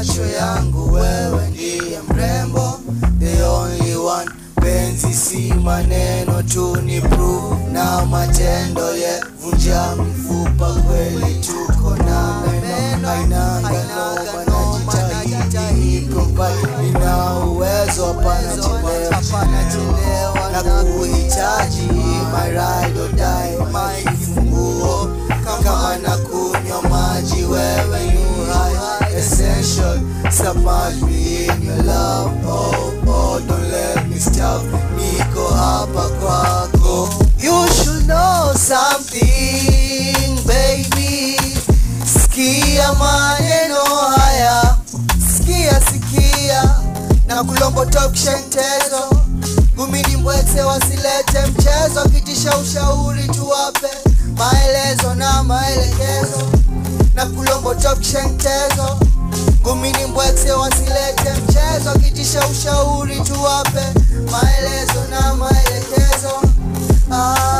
macho yangu wewe ndiye mrembo, the only one. Penzi si maneno tu, ni proof na matendo. Yeah, vunja mfupa kweli tuko na meno, hainanga noma, najitahidi provide, nina uwezo, hapana chelewa, na kuhitaji my ride or die, my kifunguo kama na kunywa maji, wewe ni uhai essential, submerge me in your love. Oh, oh, don't let me stop, niko hapa kwako. You should know something baby, sikia maneno haya, sikia sikia, na kulombo top shentezo, gumini mbwetse wasilete mchezo, kitisha ushauri tuwape maelezo na maelekezo, na kulombo top shentezo, gumini mbwetse wasilete mchezo, kitisha ushauri tuwape maelezo na maelekezo. Ah.